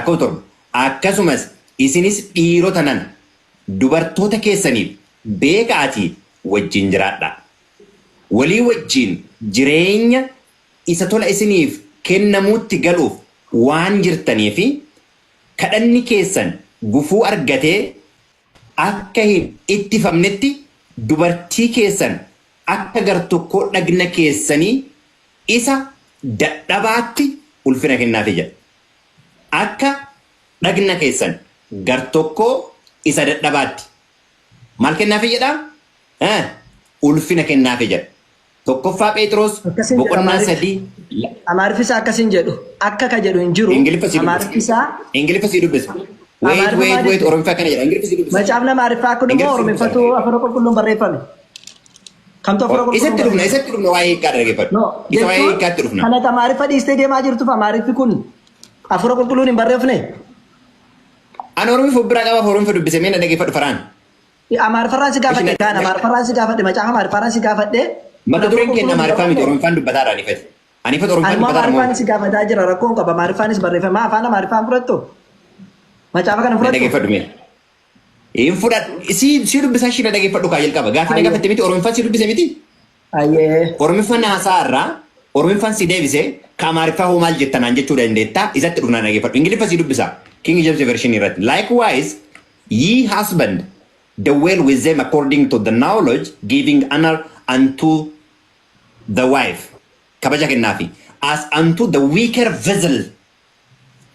Lakkoofsa 7, Akkasumas isinis dhiirota nana, dubartoota keessaniif beeka'aatii wajjin jiraadhaa. Walii wajjin jireenya isa tola isiniif kennamuutti galuuf waan jirtanii fi kadhanni keessan gufuu argatee akka hin ittifamnetti dubartii keessan akka gartokkoo dhagna keessanii isa dadhabaatti ulfina kennaafii jedha. Akka dhagna keessan gartokkoo isa dadhabaatti maal kennaafii jedha? Eh, Ulfina kennaafii jedha. Tokkoffaa Pheexiroos Akkasiin jedha boqonnaa Amaariffi. 3 Amaariffi isaa akkasiin jedhu. Akka ka jedhu hin jiru. Ingiliffa sii dubbisa. Amaariffi isaa Ingiliffa sii dubbisa. Wait, Amaariffa wait, maal wait. jedhu? Oromiffa akkana jedha. Ingiliffa sii dubbisa. Macaafni Amaariffaa kun immoo Ingiliffa sii dubbisa. Oromiffatu afura qulqulluun barreeffame. Kamtu afura qulqulluun Isatti dhufna, barreeffame? isatti dhufna waa'ee hiikkaa dhaggeeffadhu. No, Isa waa'ee jechuun hiikkaatti dhufna. kan ati Amaariffa dhiistee deemaa jirtuuf Amaariffi kun afura qulqulluun hin barreeffne. Ani Oromiffa bira qaba Oromiffa dubbise mee na dhaggeeffadhu faraan. Amaariffarraan si Ishi gaafadhe na kaan Amaariffarraan si gaafadhe macaafa Amaariffarraan si gaafadhe kun Mata afura dureen keenya qulqulluun hin Amaariffaa miti barreeffne. Oromiffaan dubbataadha anifati. Anifati Oromiffaan Animmoo dubbataadha moo Amaariffaanis si gaafataa jira rakkoon qaba Amaariffaanis barreeffama afaan Amaariffaan fudhattu macaafa kana na fudhattu. dhaggeeffadhu mee. Hin fudhadhu si si dubbisaa ishii na dhaggeeffadhu kaa jalqaba. Gaaffii na Ayyee. gaafatte miti Oromiffaan si dubbise miti. Ayyee. Oromiffaan haasaa irraa Oromiffaan si deebise ka Amaariffaa hoo maal jetta naan jechuu dandeetta isatti dhufnaan dhaggeeffadhu. Ingiliffa si dubbisa. King James version irratti. Likewise ye husband dwell with them according to the knowledge giving honor unto the wife kabaja kennaafi as unto the weaker vessel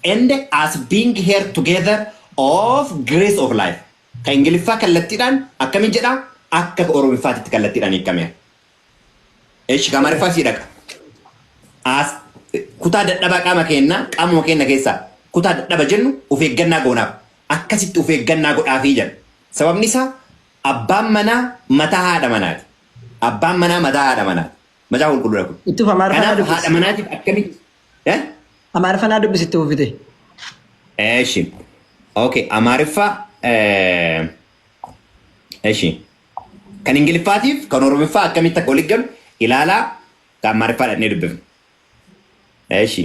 and as being here together of grace of life. Ka Ingiliffaa kallattiidhaan akkamiin jedha? Akka Oromiffaatitti kallattiidhaan hiikameera. Eshi ka Amaariffaa sii dhaqa. As kutaa dadhabaa qaama keenna qaamuma keenna keessaa kutaa dadhaba jennu of eeggannaa goonaaf. Akkasitti of eeggannaa godhaafii jedha. Sababni isaa abbaan manaa mataa haadha manaati. Abbaan manaa mataa haadha manaati. Macaafa qulqulluudha kun. Itti fufa Amaariffa naa Kanaaf haadha dubbisi. manaatiif akkamitti eh? Amaariffa naa dubbisi itti fufite. Eshi. Okay, Amaariffa eh, eshi. Kan Ingiliffaatiif kan Oromiffaa akkamitti akka walitti galu ilaalaa kan Amaariffaa dhaqnee dubbifna. Eshi.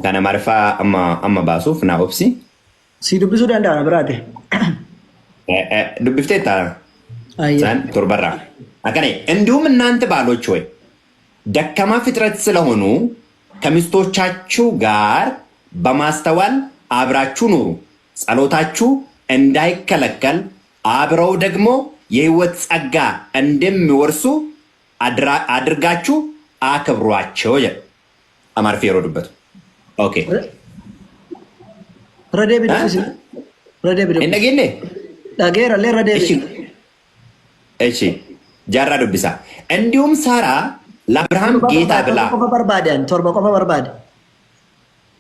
Kan Amaariffaa amma amma baasuuf naa obsi. Si dubbisuu danda'a na biraate. Dubbifteetta Ayyee. San torbarraa. Akkana እንዲሁም እናንተ ባሎች ሆይ ደካማ ፍጥረት ስለሆኑ ከሚስቶቻችሁ ጋር በማስተዋል አብራችሁ ኑሩ፣ ጸሎታችሁ እንዳይከለከል አብረው ደግሞ የሕይወት ጸጋ እንደሚወርሱ አድርጋችሁ አክብሯቸው jedha. Amaariffi yeroo dubbatu. Okay. Irra deebi dubbisi. Irra deebi Hin dubbisi. dhageenye? Dhageera illee irra እሺ deebi. እሺ ጃራ ዱብሳ እንዲሁም ሳራ ለአብርሃም Torba ጌታ barbaade ብላ torba qofa barbaadan torba qofa barbaade.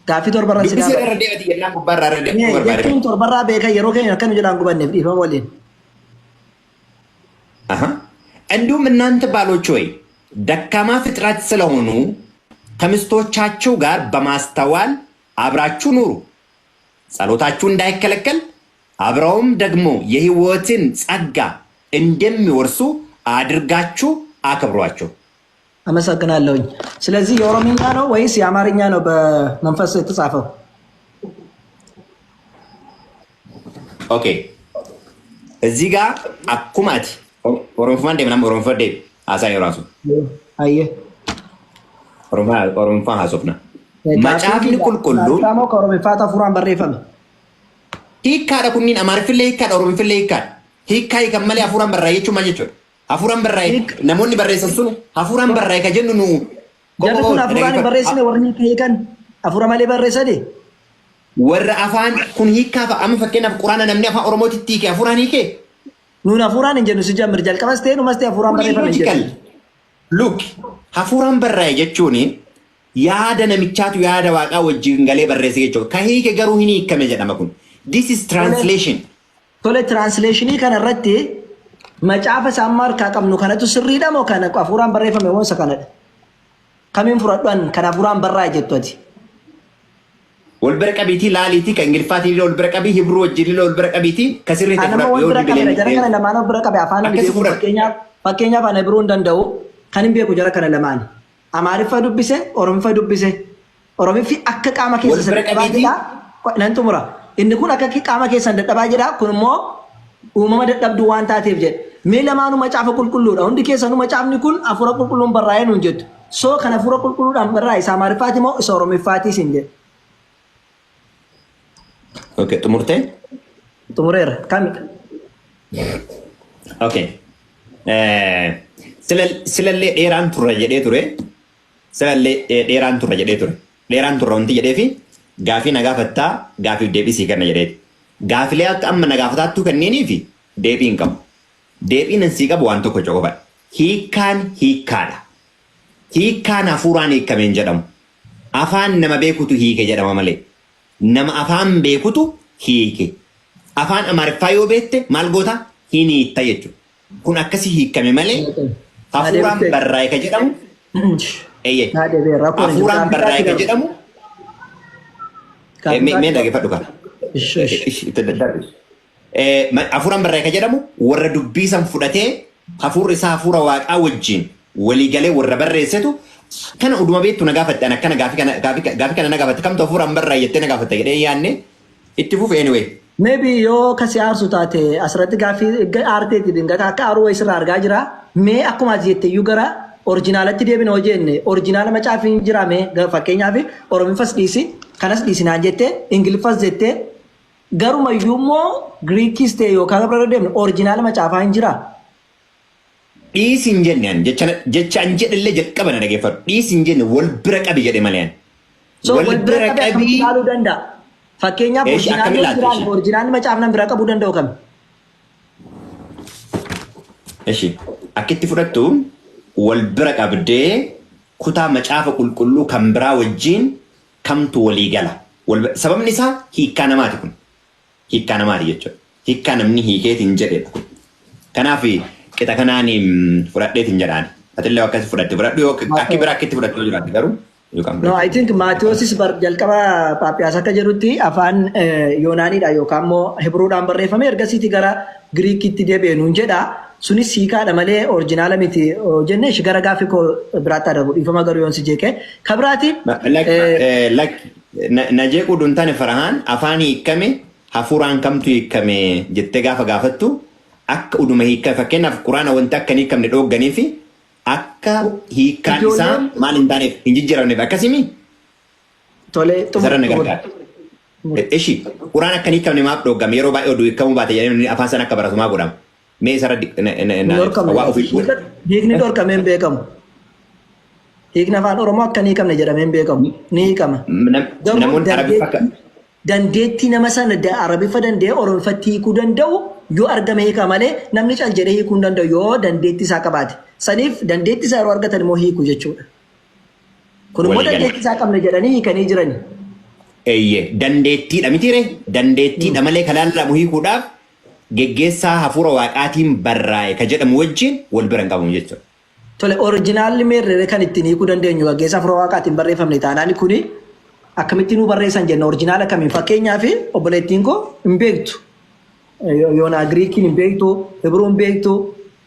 Gaaffii torbarra si dubbisee gaafadha. irra deebati jennaan gubbaarraa irra deebatu Mee barbaade. jechuun torbarraa beeka yeroo keenya akka nu jalaan gubanneef dhiifama waliin. አሃ። እንዲሁም እናንተ ባሎች ሆይ ደካማ ፍጥረት ስለሆኑ ከሚስቶቻችሁ ጋር በማስተዋል አብራችሁ ኑሩ፣ ጸሎታችሁ እንዳይከለከል አብረውም ደግሞ የሕይወትን ጸጋ እንደሚወርሱ አድርጋችሁ አክብሯቸው። አመሰግናለሁኝ። ስለዚህ የኦሮምኛ ነው ወይስ የአማርኛ ነው በመንፈስ የተጻፈው? ኦኬ እዚህ ጋር አኩማቲ ኦሮምፋ እንደ ምናምን ኦሮምፋ ደ አሳይ ራሱ አየህ ኦሮምፋ ሀሶፍና gaaffiin macaafni kiyya qulqulluun Amaariffaa moo ka Oromiffaatu hafuuraan barreeffame? hiikkaadha kunniin amaariffillee hiikkaadha oromifillee hiikkaadha. Hiikkaa hiikan malee hafuuraan barraa'e jechuun maal jechuudha? Hafuuraan barraa'e Hiik namoonni barreessan sun hafuuraan barraa'e ka jennu nu jarri kun hafuuraan hin barreessine warri hiika hiikan hafuura malee barreessani? warra afaan kun hiikkaa fa'a amma fakkeenyaaf quraana namni afaan oromootitti hiike hafuuraan hiike Nuun hafuuraan hin jennu si jammir jalqabas ta'e numas ta'e hafuuraan kun barreeffame hin illoojikal jennu. look hafuuraan barraa'e jechuun yaada namichaatu yaada waaqaa wajjin galee barreesse jechuudha. Ka hiike garuu hin hiikame jedhama kun. This is Tole translation. tole translationii kana irratti macaafa isaan harkaa qabnu kanatu sirriidha moo kana hafuuraan barreeffame moo isa kanadha? Kamiin fudhadhu an kan hafuuraan barraa'e jettu ati? Wal bira qabiitii laaliitii kan Ingiliffaatiin wal bira qabii Hibruu wajjin wal bira qabiitii ka sirrii ta'e Anama fudhadhu wal yoo bira qabedha. dibileen Jara kana lamaan wal bira qabe afaan ani akkasi beekuun fudhadhu. fakkeenyaaf fakkeenyaaf ana biroo hin danda'u kan hin beeku jara kana lamaan. Amaariffa dubbise, Oromiffa dubbise. Oromiffi akka qaama Wal keessa bira dadhabaa qabiitii jedha. Nan xumura. Inni kun akka qaama keessan dadhabaa jedha. Kun immoo uumama dadhabduu waan taateef jedha. Mee lamaanuu macaafa qulqulluudha. Hundi keessanuu macaafni kun hafuura qulqulluun barraa'ee nuun jettu. So kan hafuura qulqulluudhaan barraa'e isa Amaariffaati moo isa Oromiffaati isin jedhe. Okay, xumurtee? Xumureera. Kamidha? Okay. Silallee dheeraan turra jedhee ture. Silallee dheeraan turra jedhee ture. Dheeraan turra wanti jedhee fi gaafii na gaafattaa gaafiif deebii sii kenna jedheeti. Gaafilee akka amma na gaafataattuu kanneenii fi deebii hin qabu. Deebiin an sii qabu waan tokko qofadha. Hiikkaan hiikkaadha. Hiikkaan hafuuraan hiikkame hin jedhamu. Afaan nama beekutu hiike jedhama malee. Nama afaan beekutu hiike. Afaan Amaariffaa yoo beekte maal goota? Hin hiitta jechuudha. Kun akkasi hiikkame malee Naa hafuuraan deebistee. barraa'e ka jedhamu eeyyee. Naa deebi'e rakkoon hin jiru. Hafuuraan Gaaffii barraa'e biraatti ka darbu. jedhamu Gaaffii mee biraatti darbu. dhaggeeffadhu kana. Ish ish. Itti daddarbu. Hafuuraan barraa'e ka jedhamu warra dubbii san fudhatee hafuurri isaa hafuura waaqaa wajjin walii galee warra barreessetu kana uduma beektu na gaafatte an akkana gaafii kana na gaafatte kamtu hafuuraan barraa'e jettee na gaafatte jedhee hin yaadne itti fufe anyway. Maybe yoo kasi aarsu taate asirratti gaaffii aarteeti dingata akka aaruu wayii sirraa argaa jira. Mee akkuma ati jette iyyuu gara orijinaalatti deebina hoo jenne orijinaala macaafii hin jira mee fakkeenyaaf Oromiffas dhiisi kanas dhiisi naan jette Ingiliffas jette garuma iyyuu immoo Giriikis ta'e yookaan bira deemne orijinaala macaafaa hin jira. Dhiisi hin jenne an jecha an jedhellee jalqaba na dhageeffadhu. Dhiisi hin jenne wal bira qabi jedhe malee an. So Wal wal bira bira qabe akkamitti qabii ilaaluu danda'a? Fakkeenyaaf eeshi orijinaalli akkamiin yoo ilaalta jiraanne ishii? orijinaalli macaafnan bira qabuu danda'u kami? Eshi akkitti fudhattu wal bira qabdee kutaa macaafa qulqulluu kan biraa wajjin kamtu walii gala. Sababni isaa hiikkaa namaati kun. Hiikkaa namaati jechuudha. Hiikkaa namni hiikeetiin jedhedha kun. Kanaaf qixa kanaan fudhadheetiin jedhaan. Atillee akkasi fudhatte fudhadhu yoo akki biraa akkitti fudhattu yoo jiraate garuu yookaan No, I fudhachuu. think Maatiyoosis bar jalqaba Paaphiyaas akka jedhutti afaan Yoonaaniidha yookaan immoo Hibruudhaan barreeffame ergasiiti gara Giriikitti deebi'e nuun jedha. Sunis hiikaadha malee orijinaala miti jenne ishi gara gaaffii koo biraatti adabu dhiifama garuu yoon si jeeqe. Ka biraati Like na jeequu duun taane Farahaan afaan hiikkame hafuuraan kamtu hiikkame jettee gaafa gaafattu akka uduma hiikkame fakkeenyaaf quraana wanti akka hin hiikamne dhoogganii fi akka hiikkaan isaa ijoolleen maal hin taaneef hin jijjiiramneef akkasimi tolee xumur isarra na xumur. gargaara. Ishi quraan akka hin hiikamne maaf dhooggame yeroo baay'ee oduu hiikamuu baate jedhanii afaan sana akka baratu maa godhama mee isarra Hin dhorkamne waa ofii hiikni dhorkamee hin beekamu. Hiikni afaan Oromoo akka hin hiikamne jedhamee hin beekamu. Ni hiikama. Garuu namoonni arabiffa akka dandeettii nama sana Arabiffa danda'ee Oromiffatti hiikuu danda'u yoo argame hiika malee namni cal jedhee hiikuu hin danda'u yoo dandeettii isaa qabaate. Saniif dandeettii isaa yeroo argatan immoo hiiku jechuudha. Kun immoo walii gala. dandeettii isaa qabne jedhanii hiikanii jirani. Eeyyee dandeettiidha mitiire dandeettiidha malee kan laalamu hiikuudhaaf geggeessaa hafuura waaqaatiin barraa'e ka jedhamu wajjin wal bira hin qabamu jechuudha. Tole orijinaalli meerree kan ittiin hiikuu dandeenyu gaggeessaa hafuura waaqaatiin barreeffamne taanaan kuni akkamitti nuu barreessan jenna orijinaala kamiin fakkeenyaaf obboleettiin koo hin beektu. Yoonaa Giriikiin hin beektu, Hibruu hin beektu.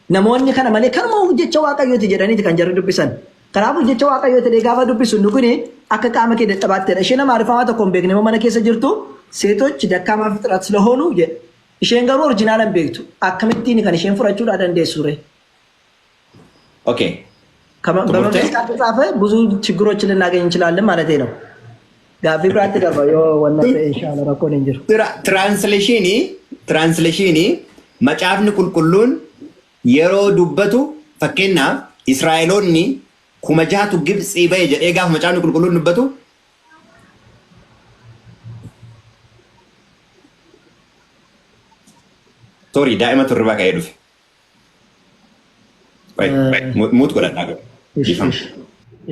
Namoonni kana malee kanuma jecha waaqayyooti jedhaniiti kan jarri dubbisan. Kanaafuu jecha waaqayyooti jedhee gaafa dubbisu inni kuni akka qaama kee dadhabaattedha. Isheen Amaariffaa tokko hin beekne immoo mana keessa jirtu seetochi dakkaamaa fixiraat ስለሆኑ jedha. Isheen garuu orijinaala hin beektu. Akkamittiin kan isheen fudhachuudhaa dandeessu ree? Okay. በመንፈስ Xumurtee? ካልተጻፈ ብዙ ችግሮችን ልናገኝ እንችላለን ማለት ነው። Gaaffii biraatti darba yoo wanna ta'e inshaalla rakkoon hin jiru. Translationii macaafni qulqulluun yeroo dubbatu fakkeenyaaf Israa'eloonni 6,000 Gibxii ba'e jedhee gaafa macaafni qulqulluun dubbatu sorry daa'ima turribaa ka'ee dhufe. Muut godhadhaa garuu. Ish Dhiifama. ish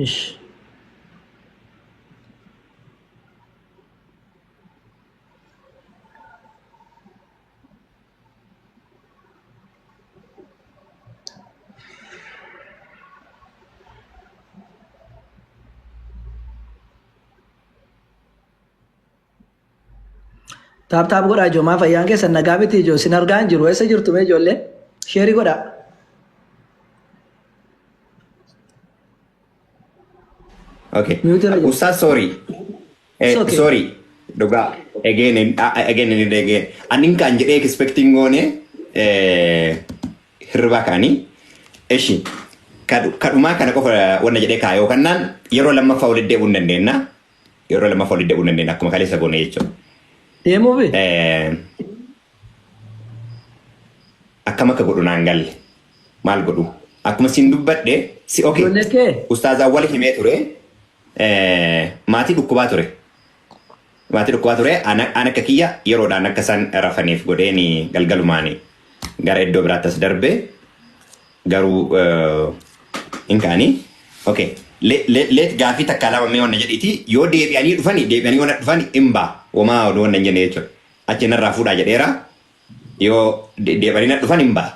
ish. Taap taap godhaa ijoo maa fayyaan keessan nagaa miti ijoo sin argaa hin jiru eessa jirtu mee ijoollee sheerii godhaa. Okay. Mute irra jira. Ustaaz, sorry. It's okay. Sorry. Dhugaa. Again and again and again. Anin kan jedhee expecting goone hirribaa kaanii. Eshi. Kadhumaa kana qofa wanna jedhee kaayoo kannaan yeroo lammaffaa walitti deebi'uu hin dandeenya. Yeroo lammaffaa walitti deebi'uu hin dandeenya akkuma kaleessa goone jechuudha. Deemuufi? Akkam akka godhu naan galle. Maal godhu? Akkuma siin dubbadhe si, okay. Ijoollee kee? Ustaaz Awwal himee ture. Maatii dhukkubaa ture. Maatii dhukkubaa ture. An akka kiyya yeroodhaan akka isaan rafaniif godheeni galgalumaani gara iddoo biraatti as darbe, garuu hin kaanii. Okay. Let gaafii takka lama mee wanna jedhiiti, yoo deebi'anii dhufani, deebi'anii wanna dhufani hin ba'a. Homaa oduu wanna hin jenne jechuudha. Achi narraa fuudhaa jedheera. Yoo deebi'anii na dhufan hin ba'a.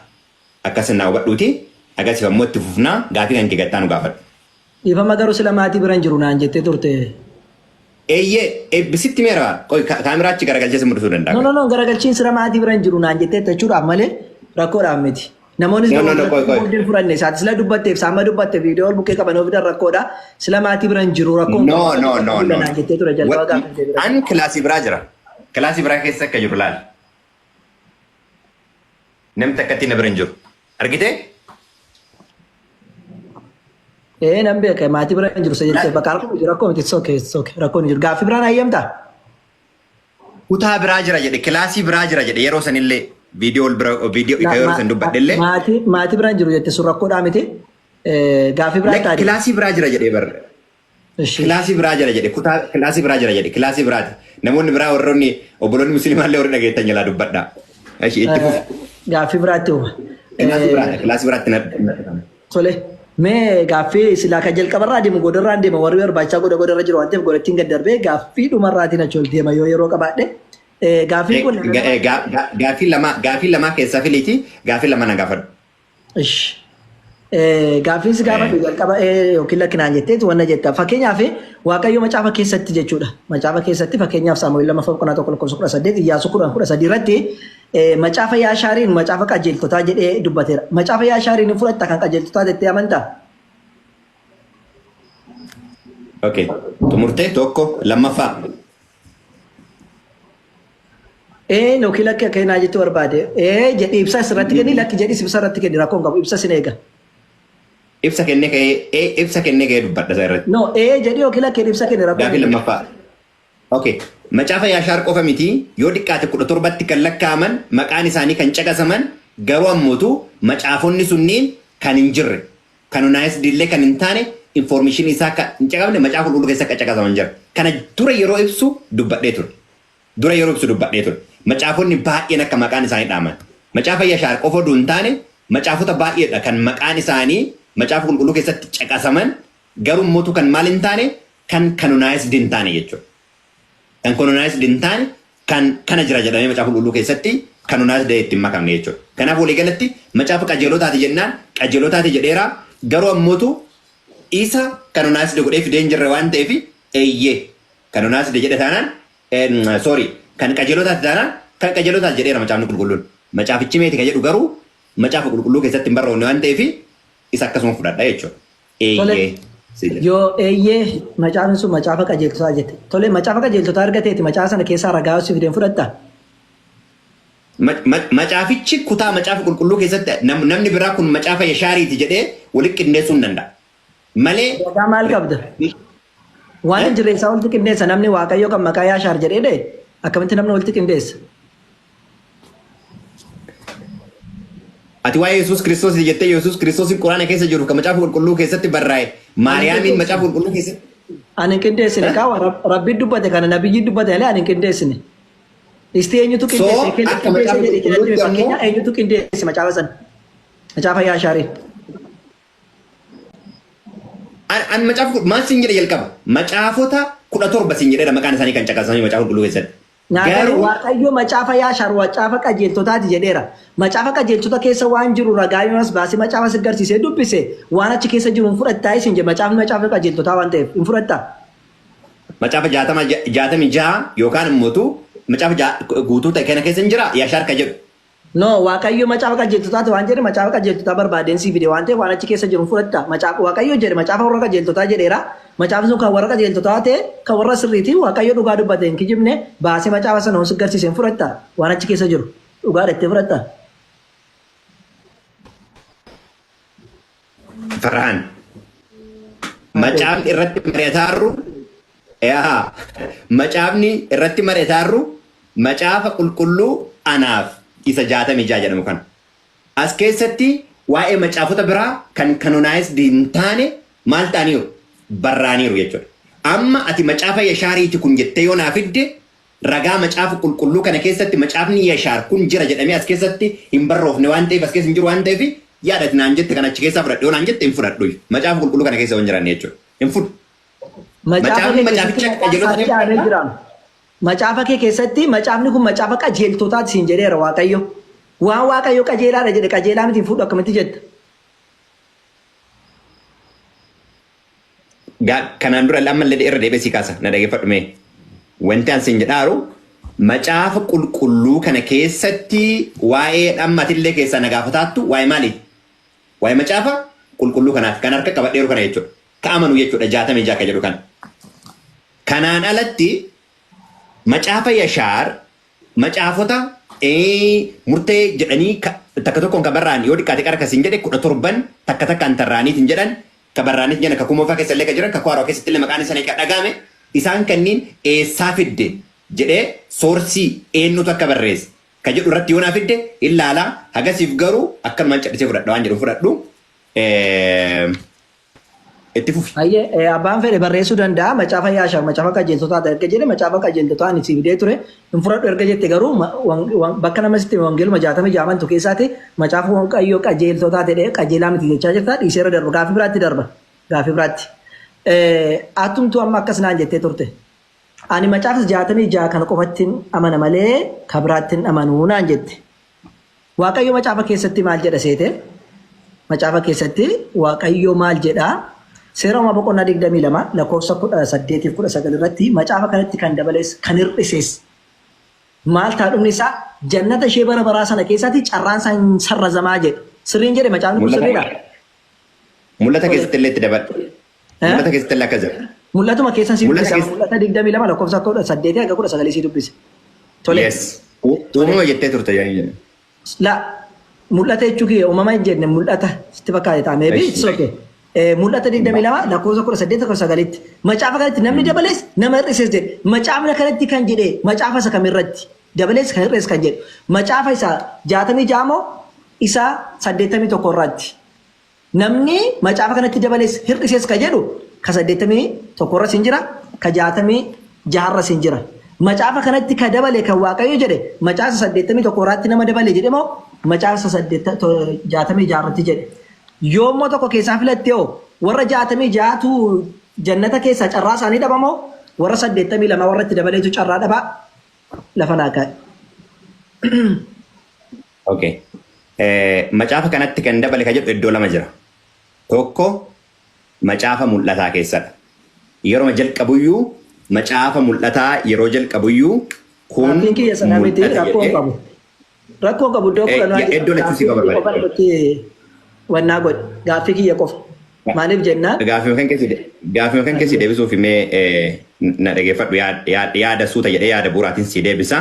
Akkas naa hubadhuuti. Akkasiif ammoo itti fufnaa, gaafii kan kee gattaa nu gaafadhu. Dhiifama, garuu sila maatii bira hin jiru naan jettee turte. Eeyyee, eebbisitti meera qoy, kaameraa achi garagalchee si mul'isuu danda'a. No, no, no, garagalchiin sira maatii bira hin jiru naan jettee jechuudhaaf malee rakkoodhaaf miti. Namoonnis No, no, no, qoy, qoy. booddee fudhanne isaati sila dubbatteef saama dubbatte viidiyoo ol bukkee qaban ofiidan rakkoodha. Sila maatii bira hin jiru rakkoon No, no, no, no. naan jettee ture jalqaba gaafa ishee bira. An kilaasii biraa jira. Kilaasii biraa keessa akka jiru laal. Namni takkatti na bira hin jiru. Argitee? Ee, nan beeka, maatii bira hin jiru isa jettee bakka rakkoon jiru rakkoo miti, it's okay, it's okay, rakkoon hin jiru. Gaaffii biraan hayyamtaa? Kutaa biraa jira jedhe, kilaasii biraa jira jedhe, yeroo sanillee viidiyoo ol bira viidiyoo yeroo san dubbadhe illee. Maatii bira hin jiru jette, sun rakkoodhaa miti. Gaaffii biraan taate. Kilaasii biraa jira jedhee barre. Ishi. Kilaasii biraa jira jedhe, kutaa kilaasii biraa jira jedhe, kilaasii biraati. Namoonni biraa, warroonni obboloonni musliimaallee warri dhageettan jalaa dubbadha. Ishi, itti fufi. Gaaffii biraatti uuma. Kilaasii biraadha, kilaasii biraatti na. Tole. Mee gaaffii silaa kan jalqabarraa deemu godarraan deema, warri barbaachisaa goda godarra jiru waan ta'eef godattiin gad darbee gaaffii dhumarraatiin achi ol deema yoo yeroo qabaadhe. Gaaffiin kun Gaaffii lamaa keessaa filiiti, gaaffii lama na gaafadhu. Ishi. Gaaffiin si gaafadhu jalqaba yookiin lakkinaan jetteetu wanna jetta. Fakkeenyaaf, Waaqayyo macaafa keessatti jechuudha. Macaafa keessatti, fakkeenyaaf, Saamu'eel 2 boqonnaa 1 lakkoofsa 18, Iyyaasuu 10 13 irratti macaafa Yaashaariin macaafa qajeeltotaa jedhee dubbateera. Macaafa Yaashaariin hin fudhatta, kan qajeeltotaa jettee amantaa? Okay. Xumurtee? Tokko, lammaffaa. Yookiin lakki akka hinaa jechuu barbaade. Jedhi, ibsa asirratti kenni, lakki jedhis ibsa irratti kenni, rakkoon qabu, ibsa sin eega. Ibsa kennee ka'ee, ibsa kennee ka'ee dubbadha isa irratti. No, jedhi yookiin lakki jedhi, ibsa kenni, rakkoon Gaaffii lammaffaa. Okay. Macaafa Yaashaar qofa miti, yoo xiqqaate 17tti kan lakkaa'aman, maqaan isaanii kan caqasaman, garuu ammootu macaafonni sunniin kan hin jirre, canonized illee kan hin taane, information isaa kan hin caqabne, macaafa qulqulluu keessa akka caqasaman jira. Kana dura yeroo ibsu dubbadhee ture. Dura yeroo ibsu dubbadhee ture. Macaafonni baay'een akka maqaan isaanii dhaaman. Macaafa Yashaar qofa oduu hin taane, macaafota baay'eedha kan maqaan isaanii macaafa qulqulluu keessatti caqasaman, garuu immoo kan maal hin taane, kan canonized hin taane jechuudha. Kan canonized hin taane, kan kana jira jedhamee macaafa qulqulluu keessatti canonized itti hin makamne jechuudha. Kanaaf waliigalatti macaafa qajeelotaati jennaan qajeelotaati jedheera, garuu ammootu isa canonized godhee fidee hin jirre waan ta'eef, eeyyee, canonized jedhe taanaan, sorry, kan qajeelotaati taanaan kan qajeelotaati jedheera macaafni qulqulluun. Macaafichi meeti kan jedhu garuu macaafa qulqulluu keessatti hin barroofne waan ta'eef isa akkasuma fudhadha jechuudha. Eeyyee. Si jedha. Yoo eeyyee, macaafni sun macaafa qajeeltotaa jette. Tole, macaafa qajeeltotaa argateeti macaafa sana keessaa ragaa si fideen fudhatta? Macaafichi kutaa macaafa qulqulluu keessatti namni biraa kun macaafa Yashaariiti jedhee walitti qindeessuu hin danda'a. Malee Ragaa maal qabda? Waan hin jirre isaa walitti qindeessa namni? Waaqayyo kan maqaa Yaashaar jedhee dhee akkamitti namni walitti qindeessa? Ati waa'ee Yesuus Kiristoos jettee, Yesuus Kiristoos Quraana keessa jiru kan macaafa qulqulluu keessatti barraa'e, Maariyaamiin macaafa qulqulluu keessatti. Ani hin qindeessine kaa, Rabbiin dubbate kana, nabiyyiin dubbate malee ani hin qindeessine. Isti eenyutu So, qindeesse? Kenna akka qindeesse macaafa jedhee jedhatti qulqulluutti fakkeenya ammoo eenyutu qindeesse macaafa sana? Macaafa Yaashaariin. An macaafa maal siin jedhe jalqaba? Macaafota 17 siin jedheera, maqaan isaanii kan caqasamanii macaafa qulqulluu keessatti. Nyaatani Garuu Waaqayyo macaafa Yaashaar macaafa qajeeltotaati jedheera. Macaafa qajeeltota keessa waan jiru ragaa Yoonaas baasee macaafa si garsiisee dubbise, waan achi keessa jiru hin fudhattaa isin jedhe, macaafni macaafa qajeeltotaa waan ta'eef hin fudhattaa? Macaafa 60, 66 yookaan immoo macaafa guutuu ta'e kana keessa hin jira Yaashaar ka jedhu. No, Waaqayyo macaafa qajeeltotaati waan jedhe macaafa qajeeltotaa barbaadeen sii fide waan ta'eef waan achi keessa jiru fudhatta. Macaafa Waaqayyo jedhe macaafa warra qajeeltotaa jedheera. Macaafni sun kan warra qajeeltotaa ta'e kan warra sirriiti. Waaqayyo dhugaa dubbate hin kijibne baasee macaafa sana si garsiise hin fudhatta. Waan achi keessa jiru dhugaa jettee fudhatta. Farhaan. Macaafni irratti mari'ataarru yaa macaafni irratti mari'ataarru macaafa qulqulluu anaaf isa 66 jedhamu kana. As keessatti waa'ee macaafota biraa kan canonized hin taane maal ta'aniiru? Barraaniiru jechuudha. Amma ati macaafa Yashaariiti kun jettee yoo naa fidde ragaa macaafa qulqulluu kana keessatti macaafni Yashaar kun jira jedhamee as keessatti hin barroofne waan ta'eef as keessa hin jiru waan ta'eef yaada ati naan jette kana achi keessaa fudhadhu yoo naan jette hin fudhadhu. Macaafa qulqulluu kana keessa waan jiranne jechuudha. Hin fudhu. Macaafa Macaafni kee keessatti macaaficha maqaan qajeelota isaanii ni dhahamee fudhadha. jira. Macaafa kee keessatti macaafni kun macaafa qajeeltotaati siin jedheera Waaqayyo. Waan Waaqayyo qajeelaadha jedhe qajeelaa miti hin fudhu akkamitti jetta? Kanaan dura ammallee irra deebi'ee si kaasa na dhageeffadhu mee. Wanti an siin jedhaaru macaafa qulqulluu kana keessatti waa'ee dhammatillee keessaa na gaafataattu waa'ee maaliiti? Waa'ee macaafa qulqulluu kanaati. Kan harka qabadheeru kana jechuudha. Ka amanu jechuudha 66 ka jedhu kana. Kanaan alatti macaafa Yashaar macaafota murtee jedhanii takka tokkoon ka barraa'an yoo xiqqaate qara kasiin jedhe 17 takka takkaan tarraaniitiin jedhan ka barraaniitiin jedhan kakuu moofaa keessa illee ka jiran kakuu haaraa keessatti illee maqaan isaanii ka dhaga'ame isaan kanniin eessaa fidde jedhee soorsii eenyutu akka barreesse ka jedhu irratti yoo naa fidde illaalaa hagasiif garuu akkanumaan cadhisee fudhadha waan jedhu fudhadhu itti fufi. Hayyee abbaan fedhe barreessuu danda'a. Macaafa Yaashaar macaafa qajeeltotaa erga jedhe macaafa qajeeltotaa ani sii fidee ture hin fudhadhu erga jette garuu bakka nama sitti wangeeluma 66 amantu keessaati macaafa Waaqayyoo qajeeltotaa jedhee qajeelaa miti jechaa jirta dhiiseera darba gaaffii biraatti darba gaaffii biraatti. Atumtuu amma akkas naan jettee turte. Ani macaafa 66 kana qofattiin amana malee ka biraatti hin amanuu naan jette. Waaqayyo macaafa keessatti maal jedha seete? Macaafa keessatti Waaqayyo maal jedha? Seera uumaa boqonnaa 22 lakkoofsa 18 fi 19 irratti macaafa kanatti kan dabales kan hir'ises maal ta'a dhumni isaa jannata ishee bara baraa sana keessatti carraan isaa hin sarrazamaa jedhe. Sirriin jedhe macaafni kun Mul'ata sirriidha? Mul'ata Tole. keessatti illee itti dabadhu. Mul'ata keessatti illee akkas jedha. Mul'atuma keessan sii Mul'ata dubbisa. keessa Mul'ata 22 lakkoofsa 18 hanga 19 sii dubbise. Tole. Yes. Uumama jettee turte yaa'in. La mul'ata jechuu kiyya uumama hin jenne mul'ata sitti fakkaate ta'a maybe it's okay. Mul'ata 22 lakkoofsa 18 19tti macaafa kanatti namni dabalees nama hir'ises jedhe macaafni kanatti kan jedhe macaafa isa kamirratti dabalees kan hir'es kan jedhe macaafa isa 66 moo isa 81 irratti Namni macaafa kanatti dabales hir'ises ka jedhu ka 81 irras hin jira, ka 66 irras hin jira. Macaafa kanatti ka dabale kan Waaqayyo jedhe macaafa 81 irraatti nama dabale jedhe moo macaafa 66 irratti jedhe? Yoo immoo tokko keessaa filatte hoo warra 66tu jannata keessaa carraa isaanii dhaba moo warra 82 warra itti dabaleetu carraa dhaba? Lafa naa kaa'i. Okay. Macaafa kanatti kan dabale ka jedhu iddoo lama jira. Tokko macaafa mul'ataa keessadha. Yeroo jalqabuyyuu macaafa mul'ataa yeroo jalqabuyyuu kun Gaaffiin kiyya sana miti mul'ata rakkoo hin jedhee qabu. Rakkoo qabu iddoo 10 iddoo lachuu si qaba gaaffii kiyya qofa barbaade. irratti wannaa godhi. Gaaffii kiyya qofa. Maaliif jennaan? Gaafii kan keessi deebisuuf mee na dhageeffadhu yaada suuta jedhee yaada bu'uuraatiin si deebisa.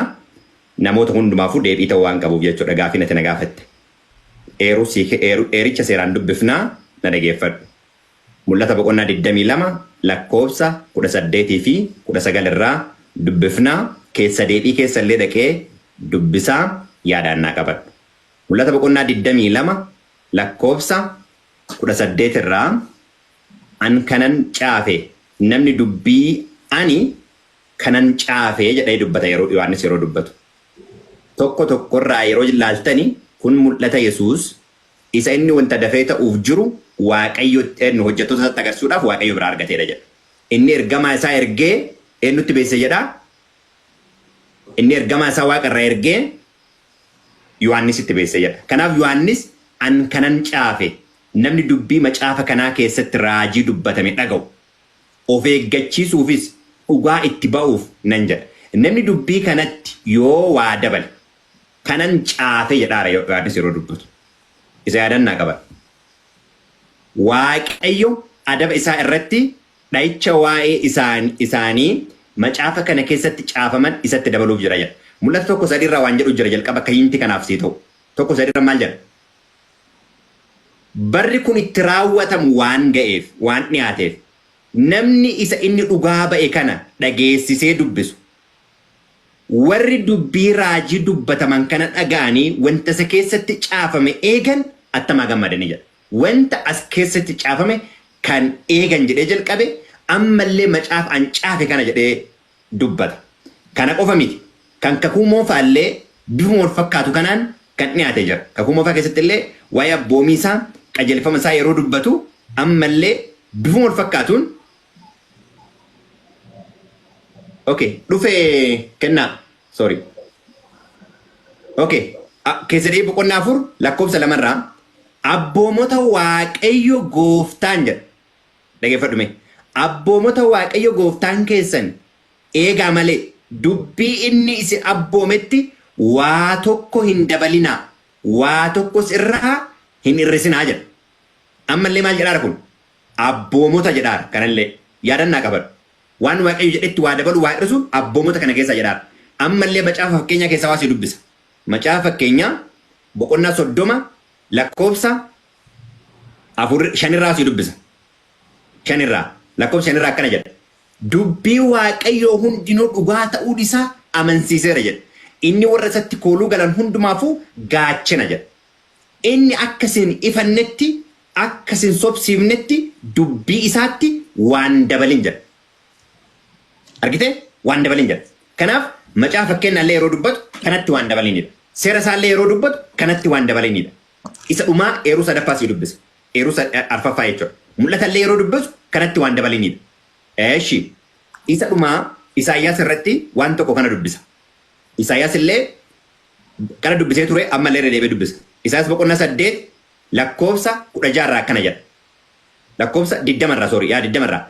Namoota hundumaafuu deebii ta'uu waan qabuuf jechuudha gaafii natti na gaafatte. Eeruu si eericha seeraan dubbifnaa na dhageeffadhu. Mul'ata boqonnaa 22 lakkoofsa 18 fi 19 irraa dubbifnaa keessa deebii keessa illee dhaqee dubbisaa yaadaan naa qabadhu. Mul'ata boqonnaa 22 lakkoofsa 18 irraa an kanan caafe namni dubbii ani kanan caafe jedhee dubbata yeroo Yohaannis yeroo dubbatu. Tokko tokkorraa yeroo ilaaltani kun mul'ata Yesuus isa inni wanta dafee ta'uuf jiru Waaqayyo eenyu hojjettoota isaatti agarsiisuudhaaf Waaqayyo biraa argateedha jedha. Inni ergamaa isaa ergee eenyutti beeksise jedha? Inni ergamaa isaa Waaqa irraa ergee Yohaannisitti beeksise jedha. Kanaaf Yohaannis an kanan caafe namni dubbii macaafa kanaa keessatti raajii dubbatame dhaga'u of eeggachiisuufis dhugaa itti ba'uuf nan jedha. Namni dubbii kanatti yoo waa dabale Kanan caafe jedhaara Yohaannis yeroo dubbatu. Isa yaadannaa qaba. Waaqayyo adaba isaa irratti dha'icha waa'ee isaanii macaafa kana keessatti caafaman isatti dabaluuf jira jedha. Mul'ata 1:3 irraa waan jedhu jira jalqaba akka hinti kanaaf sii ta'u. 1:3 irra maal jedha? Barri kun itti raawwatamu waan ga'eef, waan dhiyaateef, namni isa inni dhugaa ba'e kana dhageessisee dubbisu. Warri dubbii raajii dubbataman kana dhaga'anii wanta isa keessatti caafame eegan attamaa gammadanii jedha. Wanta as keessatti caafame kan eegan jedhee jalqabe, ammallee macaafa an caafe kana jedhee dubbata. Kana qofa miti. Kan kakuu moofaallee bifuma wal fakkaatu kanaan kan dhiyaate jira. Kakuu moofaa keessatti illee waa'ee abboomii isaa, qajeelfama isaa yeroo dubbatu ammallee bifuma wal fakkaatuun. Okay, dhufe kennaa. Sorry. Okay. Keessa deebii boqonnaa 4 lakkoofsa 2rraa abboomota Waaqayyo gooftaan jedha. Dhageeffadhu mee. Abboomota Waaqayyo gooftaan keessan eegaa malee dubbii inni isin abboometti waa tokko hin dabalinaa, waa tokkos irraa hin hir'isinaa jedha. Ammallee maal jedhaara kun? Abboomota jedhaara kanallee yaadannaa qabadhu. Waan Waaqayyo jedhetti waa dabalu waa hir'isu abboomota kana keessaa jedhaara. Ammallee macaafa fakkeenyaa keessaa waa si dubbisa. Macaafa fakkeenyaa boqonnaa 30 lakkoofsa 4 5rraa si dubbisa. 5rraa lakkoofsa 5rraa akkana jedha. Dubbii Waaqayyoo hundinuu dhugaa ta'uun isaa amansiiseera jedha. Inni warra isatti kooluu galan hundumaafuu gaachena jedha. Inni akka isin hin ifannetti, akka isin sobsiifnetti dubbii isaatti waan dabalin jedha. Argitee? Waan dabalin jedha. Kanaaf macaafa fakkeenyaallee yeroo dubbatu kanatti waan dabalinidha. Seera isaallee yeroo dubbatu kanatti waan dabalinidha. Isa dhumaa eeruu sadaffaa sii dubbisa. Eeruu arfaffaa jechuudha. Mul'atallee yeroo dubbisu kanatti waan dabalinidha. Eeshi. Isa dhumaa Isaayyaas irratti waan tokko kana dubbisa. Isaayyaas illee kana dubbisee ture, ammallee irra deebi'ee dubbisa. Isaayyaas boqonnaa 8 lakkoofsa 16 irraa akkana jedha. Lakkoofsa 20 irraa, sorry, yaa 20 irraa.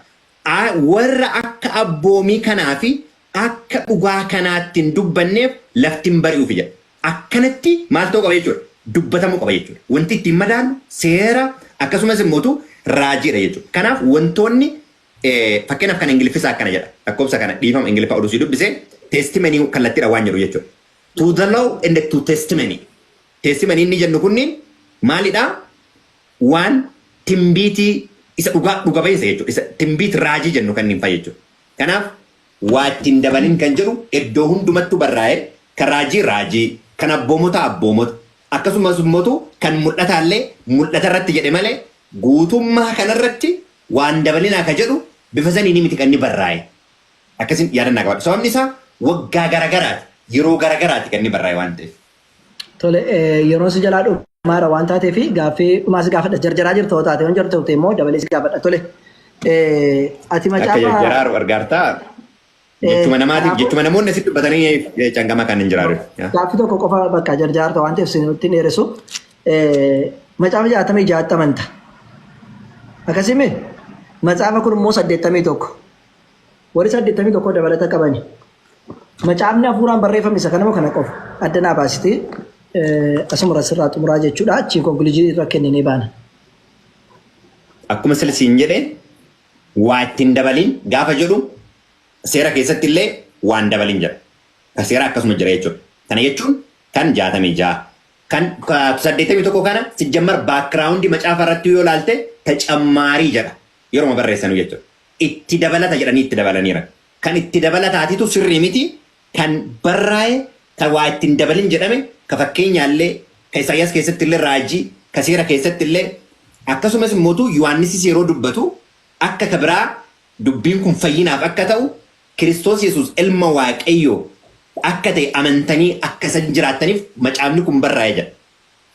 Warra akka abboomii kanaa fi akka dhugaa kanaatti hin dubbanneef lafti hin bari'uufi jedha. Akkanatti maal ta'uu qaba jechuudha? Dubbatamuu qaba jechuudha. Wanti ittiin madaallu seera akkasumas immootu raajiidha jechuudha. Kanaaf wantoonni fakkeenyaaf kan Ingiliffisaa akkana jedha. Lakkoofsa kana dhiifama Ingiliffaa oduu sii dubbise testimony kallattiidha waan jedhu jechuudha. To the law and to testimony. Testimony inni jennu kunniin maalidha? Waan timbiitii isa dhugaa dhuga ba'iinsa jechuudha. Isa timbiit raajii jennu kanneen fa'a jechuudha. Kanaaf waa ittiin dabalin kan jedhu iddoo hundumattuu barraa'ee kan raajii raajii, kan abboomota abboomota, akkasumas immoo kan mul'ataallee mul'ata irratti jedhe malee guutummaa kanarratti waan dabalinaa ka jedhu bifa saniin miti kan inni barraa'e. Akkasin yaadannaa qabadhu. Sababni isaa waggaa garagaraati, yeroo garagaraati kan inni barraa'e waan ta'eef. Tole, yeroon si jalaa dhumaara waan taateef gaaffii dhumaa si gaafadha. Jarjaraa jirta yoo taate, yoon jarjarte immoo dabalee si gaafadha. Tole, ati Akka macaafa jarjaraaru gargaartaa jechuma namaatiif kanaafuu jechuma namoonni asitti dubbatanii canqamaa kan hin jiraaru. Gaaffii tokko qofa bakka jarjaarta waan ta'eef sinutti hin dheeressu. Macaafa 66tti amanta. Akkasii macaafa kun immoo 81. Warri 81 dabalata qabani. Macaafni hafuuraan barreeffame isa kanama kana qofa. Adda naa baasitee asuma sirraa xumuraa jechuudha. Achiin conclusion irra kenninee baana. Akkuma sila siin jedhe waa ittiin dabalin gaafa jedhu seera keessatti illee waan dabalin jedha. Ka seera akkasuma jira jechuudha. Kana jechuun kan 66 kan 81 kana sijjammar background macaafa irratti yoo ilaalte tacammaarii jedha. Yeroo barreessanu jechuudha. Itti dabalata jedhanii itti dabalaniira. Kan itti dabalataatitu sirrii miti, kan barraa'e kan waa ittiin dabalin jedhame ka fakkeenyaallee ka Isaayyaas keessatti illee raajii ka seera keessatti illee akkasumas immoo Yohaannisis yeroo dubbatu akka ka biraa dubbiin kun fayyinaaf akka ta'u Kiristoos Yesuus ilma Waaqayyoo akka ta'e amantanii akka isan jiraattaniif macaafni kun barraa'e jedha.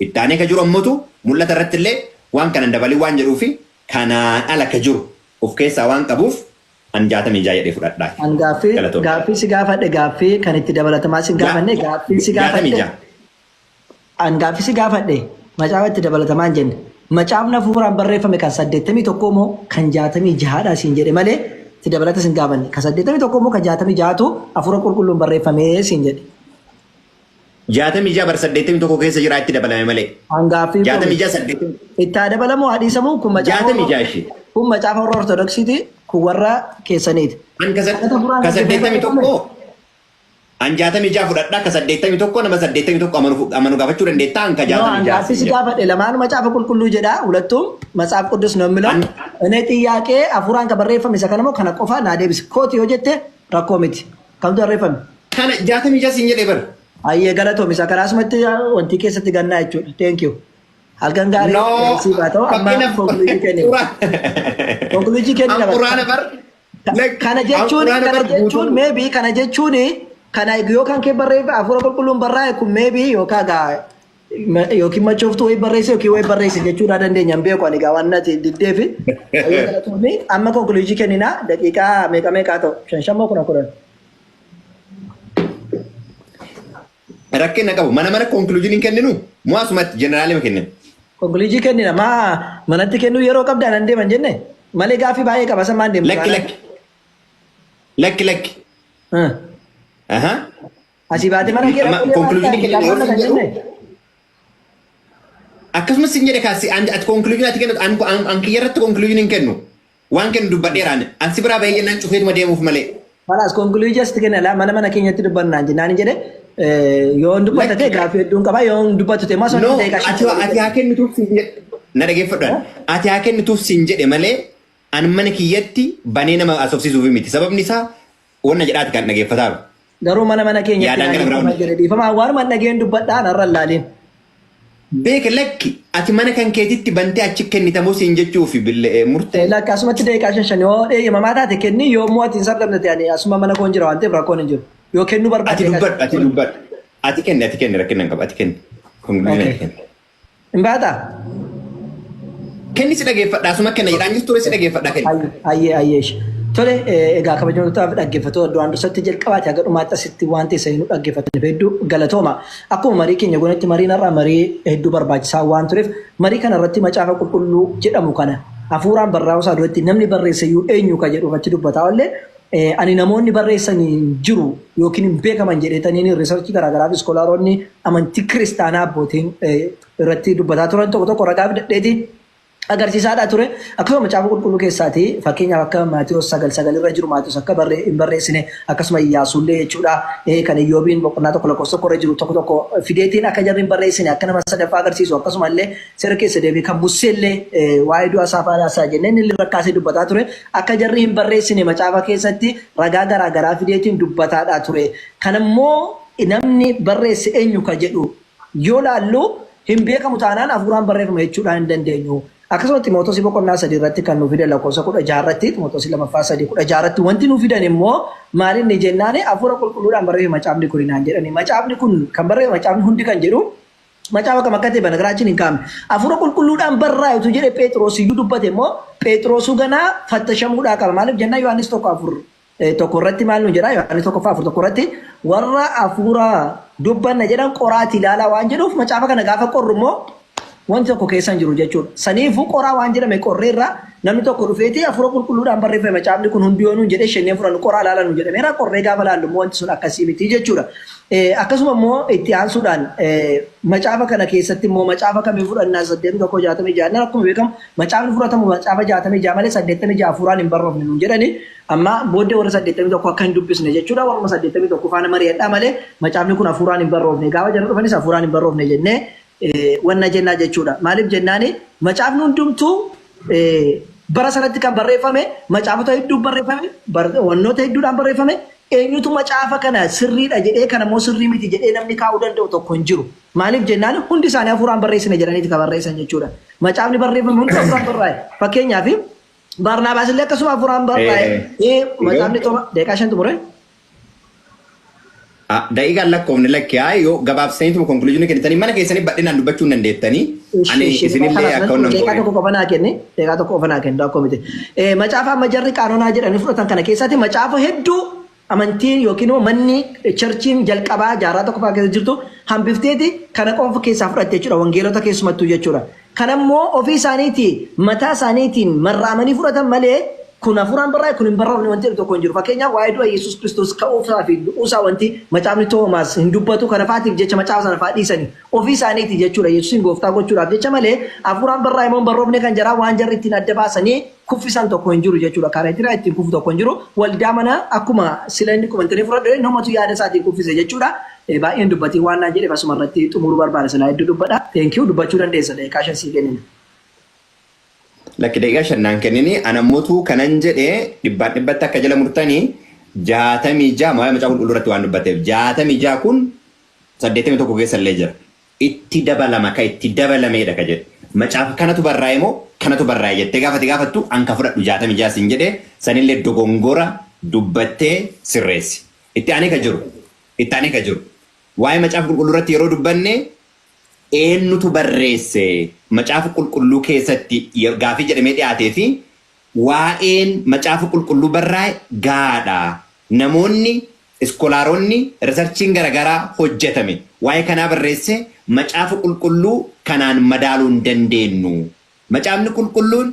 Itti aanee ka jiru ammoo mul'ata irratti illee waan kanan dabalin waan jedhuufi kanaan ala ka jiru of keessaa waan qabuuf an 66 jedhee fudhadhaa. An gaaffii Galatoomii. Gaaffii si gaafadhe, gaaffii kan itti dabalatamaa si hin gaafanne, gaaffii si 66. Gaafadhe. An gaaffii si gaafadhe macaafa itti dabalatamaa hin jenne. Macaafni hafuuraan barreeffame kan 81 moo kan 66dha siin jedhe malee itti dabalata sin gaafanne. Kan 81 moo kan 66tu hafuura qulqulluun barreeffame siin jedhe. 66 bara 81 keessa jira itti dabalame malee. Hangaaffii kun 66 80 itti haa dabalamu haa dhiisamu kun macaafa 66 ishee. kun macaafa warra Ortodoksiiti kun warra keessaniiti. An ka Kadhata hafuuraan ka kan barreeffame. 81 an 66 fudhadhaa ka 81 nama 81 amanu gaafachuu dandeettaa an ka No, 66 አንጋፊ siin jedha. ስጋፈ ለማን መጽሐፍ ቁልቁሉ ጀዳ ሁለቱም መጽሐፍ ቅዱስ ነው የሚለው። An እኔ ጥያቄ አፉራን ከበሬፈም isa kanamo kana qofa naa deebisi kooti yoo jette rakkoo miti kamtu barreeffame kana 66 siin jedhee bara. Ayyee galatoom isa karaa asumatti wanti keessatti gannaa jechuudha. Thank you. Halkan gaarii No, siif haa ta'u amma fakkeenyaaf konkuluujii kennina. Konkuluujii kennina An bakka. quraana bar Kana an jechuun quraana kana bar jechuun guutuu maybe kana jechuun kana yoo kan kee barreeffe hafuura qulqulluun barraa'e kun maybe yookaan gaa yookiin machooftuu wayii barreesse yookiin wayii barreesse jechuudha dandeenya hin beeku ani gaa waan nati diddeefi. Ayyee galatoomii amma konkuluujii kennina daqiiqaa meeqa meeqaa ta'u shan shan moo kudha kudhan. Rakkina qabu mana mana konkuluujiin hin kenninu moo asumatti jeneraalima kenninu. Konkuluujii kennina maa manatti kennuu yeroo qabdaa nan deeman jenne malee gaaffii baay'ee qaba samaan deemu. Lakki lakki lakki lakki. Aha. Asii baatee mana kee Amma dhaquu konkuluujiin deemaa kennina yoo kan siin jedhu jenne. Akkasumas siin jedhe kaasi ati konkuluujiin ati kennitu an kiyya irratti konkuluujiin hin kennu. Waan kennu dubbadheera ani. An si biraa bahee jennaan cufeetuma deemuuf malee. Kalaas konkuluujii asitti kenna laa mana mana keenyatti dubbannaan jennaan jedhe yoo hin dubbatte Lakki gaaffii hedduun qaba yoo hin dubbattu ta'e maas No, wanti ta'e ati ati haa kennituuf siin jedhe. Na dhaggeeffadhu. Ati haa kennituuf siin jedhe malee an mana kiyyatti banee nama asoofsiisuuf miti. Sababni isaa wanna jedhaati kan dhaggeeffataaru. Garuu mana mana keenyatti Yaadaan gara biraa naan jedhe dhiifama waanuma dhageen dubbadhaan har'a laaliin. Beeka lakki ati mana kan keetitti bantee achi kennitamoo siin jechuufi billee murtee. Lakki asumatti daqiiqaa shan shan yoo dheeyyamamaa taate kenni yoo immoo ati hin sardamne ta'e ani asuma mana koon jira waan ta'eef rakkoon hin jiru. Yoo kennuu Ati barbaadde dubbadhu ati dubbadhu. Ati kenni ati kenni rakkina hin qabu ati kenni. Konkuluujiin ati kenni. Hin baataa? Kenni si dhaggeeffadha asuma kenna jedhaan jirtu ture si dhaggeeffadha kenni. Ayyee ayyee ishee. Tole egaa kabajamtootaaf dhaggeeffattoota duraan dursatti jalqabaati haga dhumaatti asitti waan teessanii nu dhaggeeffataniif hedduu galatooma. Akkuma marii keenya gonetti mariin har'a marii hedduu barbaachisaa waan tureef marii kana irratti macaafa qulqulluu jedhamu kana hafuuraan barraa'uu isaa duratti namni barreesse iyyuu eenyu ka jedhu irratti dubbataa oolle ani namoonni barreessanii jiru yookiin hin beekaman jedheetaniin riisarchii garaagaraa fi iskoolaaronni amantii kiristaanaa abbootiin irratti dubbataa turan tokko tokko ragaa fidadheeti agarsiisaadha ture. Akkasuma macaafa qulqulluu keessaati fakkeenyaaf akka Maatiyus 9:9 irra jiru Maatiyus akka hin barreessine akkasuma Iyyaasuullee jechuudha. Kan Iyyoobiin boqonnaa 1 lakkoofsa 1 irra jiru tokko tokko fideetiin akka jarri hin barreessine akka nama sadaffaa agarsiisu akkasuma illee seera keessa deebii kan Museellee waa'ee du'a isaa faana isaa jennee inni rakkaasee dubbataa ture. Akka jarri hin barreessine macaafa keessatti ragaa garaa garaa fideetiin dubbataadha ture. Kanammoo namni barreesse eenyu ka jedhu yoo laallu hin beekamu taanaan hafuuraan barreeffame jechuudhaan hin dandeenyu. Akkasuma Ximootosii boqonnaa 3 irratti kan nu fidan lakkoofsa 16 irratti Ximootosii lamaffaa 3 16 irratti wanti nu fidan immoo maal inni jennaan hafuura qulqulluudhaan barreeffame macaafni kun naan jedhani. Macaafni kun kan barreeffame macaafni hundi kan jedhu macaafa kam akka ta'e banagaraachin hin kaa'amne. Hafuura qulqulluudhaan barraa'etu jedhe Phexros iyyuu dubbate immoo Phexrosuu ganaa fattashamuudhaa qaba. Maaliif jennaan Yohaannis 1:4 tokko irratti maal nu jedha Yohaannis 1ffaa 4 1 irratti warra hafuura dubbanna jedhan qoraati ilaalaa waan jedhuuf macaafa kana gaafa qorru immoo wanti tokko keessa hin jiru jechuudha. Saniifuu qoraa waan jedhame qorreerra namni tokko dhufeeti hafuura qulqulluudhaan barreeffame macaafni kun hundi yoo nuun jedhee shennee fudhannu qoraa ilaalaa nu jedhameera qorree gaafa laallu immoo wanti sun akkasii miti jechuudha. Akkasuma immoo itti aansuudhaan macaafa kana keessatti immoo macaafa kamii fudhannaa 81 66 akkuma beekamu macaafni fudhatamu macaafa 66 malee 86 hafuuraan hin barroofne nuun jedhani amma booddee warra 81 akka hin dubbisne jechuudha warra 81 faana mari'adhaa malee macaafni kun hafuuraan hin barroofne gaafa jara dhufanis hafuuraan hin barroofne jennee wanna jennaa jechuudha. Maaliif jennaani macaafni hundumtuu bara sanatti kan barreeffame macaafota hedduun barreeffame wannoota hedduudhaan barreeffame eenyutu macaafa kana sirriidha jedhee kana immoo sirrii miti jedhee namni kaa'uu danda'u tokko hin jiru. Maaliif jennaan hundi isaanii hafuuraan barreessine jedhaniiti kan barreessan jechuudha. Macaafni barreeffame hundi hafuuraan barraa'e. Fakkeenyaaf Barnaabaas illee akkasuma hafuuraan barraa'e. Macaafni tola daqiiqaa 5 xumure. Daqiiqaan lakkoofne lakki haa yoo gabaabsaniituma konkuluujiin kennitanii mana keessanii bal'inaan dubbachuu hin dandeettanii. Ani isinillee akka wannan Daqiiqaa tokko qofa naa kenni. Daqiiqaa tokko qofa naa kenni rakkoo miti. Macaafa amma jarri qaanonaa jedhanii fudhatan kana keessatti macaafa hedduu amantiin yookiin immoo manni charchiin jalqabaa jaarraa tokkoffaa keessa jirtu hambifteeti kana qofa keessaa fudhatte jechuudha. Wangeelota keessumattuu jechuudha. Kanammoo ofii isaaniitii mataa isaaniitiin marraamanii fudhatan malee Kun hafuuraan barraa'e, kun hin barraa'u wanti jedhu tokko hin jiru. Fakkeenyaaf, waa'ee du'a Yesuus Kiristoos ka'uusaa fi du'uusaa wanti macaafni Toomaas hin dubbatu. Kana faatiif jecha macaafa sana fa'aa dhiisanii ofii isaaniiti jechuudha. Yesuusin gooftaa gochuudhaaf jecha malee hafuuraan barraa'e moo hin barroofne kan jaraa waan jarri ittiin adda baasanii kuffisan tokko hin jiru jechuudha. Criteria ittiin kufu tokko hin jiru. Waldaa mana akkuma sila inni qumantanii fudhadhu namatu yaada isaatiin kuffise jechuudha. Baay'een dubbatiin waan naan jedheef asuma irratti xumuruu barbaada. Silaa hedduu dubbadha. Thank you, dubbachuu dandeessa, daqiiqaa 5 sii kennina. Lakki, daqiiqaa 5 naan kennini. Anammotu kanan jedhee dhibbaan dhibbatti akka jala murtanii 66 waa'ee macaafa qulqulluu irratti waan dubbateef, 66 kun 81 keessa illee jira. Itti dabalama ka itti dabalameedha ka jedhe. Macaafa kanatu barraa'e moo kanatu barraa'e jettee gaafate gaafattu, an ka fudhadhu 66 siin jedhee, sanillee dogongora dubbattee sirreessi. Itti aanee ka jiru. Itti aanee ka jiru. Waa'ee macaafa qulqulluu irratti yeroo dubbanne, eenyutu barreesse macaafa qulqulluu keessatti gaafii jedhamee dhiyaatee fi waa'een macaafa qulqulluu barraa'e gaadha. Namoonni scholaronni researchiin garaagaraa hojjetame waa'ee kanaa barreesse, macaafa qulqulluu kanaan madaaluu hin dandeenyu. Macaafni qulqulluun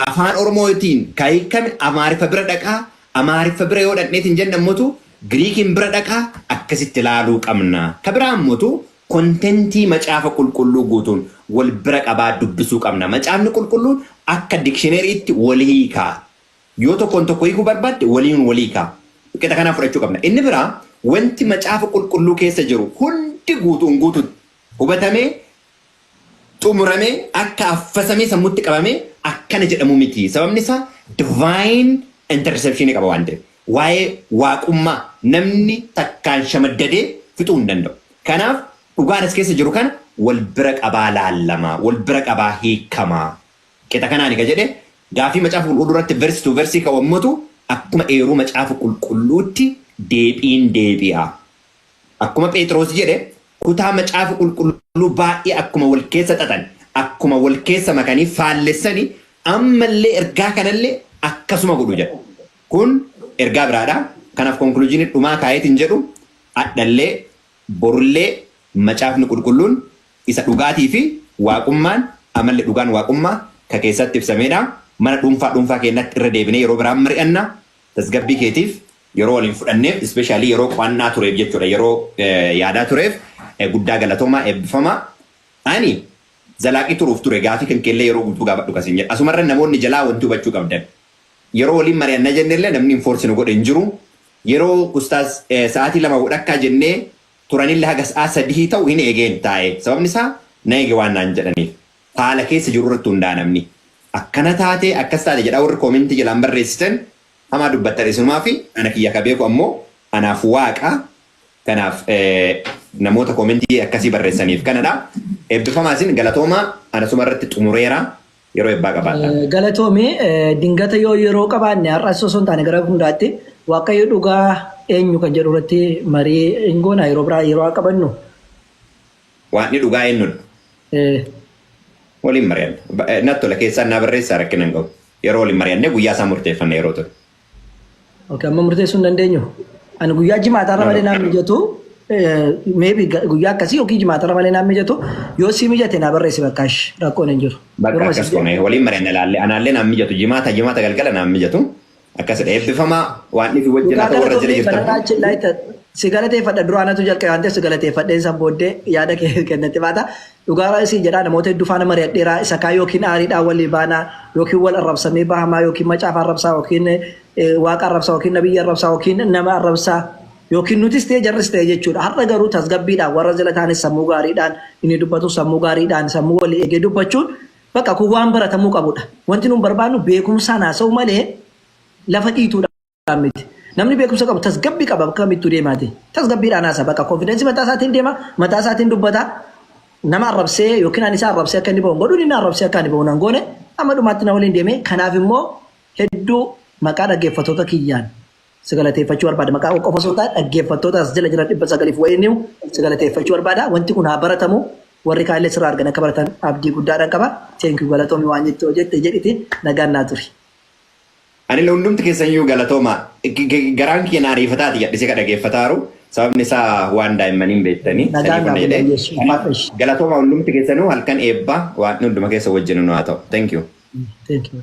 afaan Oromootiin kan hiikame Amaariffa bira dhaqaa, Amaariffa bira yoo dhaqneetiin jenne ammoo Giriikiin bira dhaqaa, akkasitti ilaaluu qabna. Ka biraa ammoo contentii macaafa qulqulluu guutuun wal bira qabaa dubbisuu qabna. Macaafni qulqulluun akka dictionarytti wal hiikaa. Yoo tokkoon tokko hiikuu barbaadde waliin wal hiikaa. Qixa kanaa fudhachuu qabna. Inni biraa, wanti macaafa qulqulluu keessa jiru hundi guutuun guututti hubatamee xumuramee akka affasamee sammuutti qabamee akkana jedhamu miti. Sababni isaa divine interception qaba waan ta'eef. Waa'ee waaqummaa namni takkaan shamaddadee fixuu hin danda'u. Kanaaf dhugaan as keessa jiru kana wal bira qabaa laallama, wal bira qabaa hiikamaa. Qixa kanaani ka jedhe, gaafii macaafa qulqulluu irratti verse to verse kaawwammatu akkuma eeruu macaafa qulqulluutti deebiin deebi'a. Akkuma Phexros jedhe, kutaa macaafa qulqulluu baay'ee akkuma wal keessa xaxan, akkuma wal keessa makanii faallessanii, ammallee ergaa kanallee akkasuma godhu jedha. Kun ergaa biraadha. Kanaaf conclusionii dhumaa kaayeetiin jedhu, adhallee borullee macaafni qulqulluun isa dhugaatii fi waaqummaan amalli dhugaan waaqummaa ka keessatti ibsamedha. Mana dhuunfaa dhuunfaa keenyatti irra deebinee yeroo biraan mari'anna. Tasgabbii keetiif yeroo waliin fudhanneef, especially yeroo qo'annaa tureef jechuudha, yeroo yaadaa tureef, guddaa galatoomaa, eebbifamaa. Ani zalaaqii turuuf ture gaafii kan keellee yeroo guutuu gaafadhu kasin jedha. Asumarra namoonni jalaa wanti hubachuu qabdan. Yeroo waliin mari'anna jennellee namni hin force nu godhe hin jiru. Yeroo ustaaz sa'aatii 2 walakkaa jennee turanillee haga sa'aa 3 ta'u hin eegeen taa'e. Sababni isaa na eege waan naan jedhaniif. Haala keessa jiru irratti hundaa'a namni. Akkana taate, akkas taate jedhaa warri commentii jalaan barreessitan hamaa dubbattan isumaa fi ana kiyya ka beeku ammoo anaaf waaqa. Kanaaf namoota commentii akkasii barreessaniif kanadha. Eebbifamaa, isin galatoomaa, anasuma irratti xumureera, yeroo eebbaa qabaadha. Galatoomii. Dingata yoo yeroo qabaanne, har'as osoo hin taane gara hundaatti, Waaqayyo dhugaa eenyu kan jedhu irratti marii hin goona yeroo biraa yeroo haa qabannu. Waaqni dhugaa eenyudha? Waliin mari'anna. Natti tola, keessaan naa barreessaa, rakkina hin qabu. Yeroo waliin mari'annee guyyaa isaa murteeffanna yeroo ture. Okay, amma murteessuu hin dandeenyu. Ani guyyaa jimaatarra malee naan mijatu. Maybe guyyaa akkasii yookiin jimaatarra malee naan mijatu. Yoo si mijate naa barreessi, bakkaash rakkoon hin jiru. Bakka Yeruma akkas si goone waliin mari'anna ilaalle, anaallee naan mijatu, jimaata, jimaata galgala naan mijatu. Akkasidha, eebbifamaa, waan dhifi wajjin haa ta'u warra jala jirtan. Barataa Chillaayita, si galateeffadha. Dura anatu jalqabe waan ta'eef si galateeffadheen san booddee yaada kee kennatti baata. Dhugaa si jedhaa, namoota hedduu faana mari'adheeraa, isa kaa yookiin aariidhaan walii baanaa, yookiin wal arrabsamee bahamaa, yookiin macaafa arrabsaa, yookiin waaqa arrabsaa, yookiin nabiyya arrabsaa, yookiin nama arrabsaa, yookiin nutis ta'e jarris ta'e jechuudha. Har'a garuu tasgabbiidhaan warra jala taanis sammuu gaariidhaan inni dubbatu, sammuu gaariidhaan sammuu walii eegee dubbachuun bakka kun waan baratamuu qabudha. Wanti nuun barbaannu beekumsaan haasa'u malee lafa dhiituudha miti. Namni beekumsa qabu tasgabbii qaba, bakka kamittuu deemaati. Tasgabbiidhaan haasa, bakka confidence mataa isaatiin deema, mataa isaatiin dubbata. Nama arrabsee yookiin ani isa arrabsee akka inni bahu godhuun, inni arrabsee akka ani bahu nan goone, amma dhumaatti na waliin deeme. Kanaaf immoo hedduu maqaa dhaggeeffattoota kiyyaan si galateeffachuu barbaada. Maqaa qofa osoo hin taane dhaggeeffattoota as jala jiran 900f wayiin si galateeffachuu barbaada. Wanti kun haa baratamu. Warri kaanillee sirraa argan akka baratan abdii guddaadhaan qaba. Thank you, galatoomi, waan jette jette jedhiti nagaan naa turi. Ani hundumti keessaniyyuu galatooma. Garaan kiyya na ariifataati jedhisee ka dhaggeeffataaru. Sababni isaa waan daa'immaniin beektanii. Nagaan naa jedhee. bulaa. Galatooma hundumti keessanuu, halkan eebbaa waan hunduma keessa wajjin nu haa ta'u. Thank you. Thank you.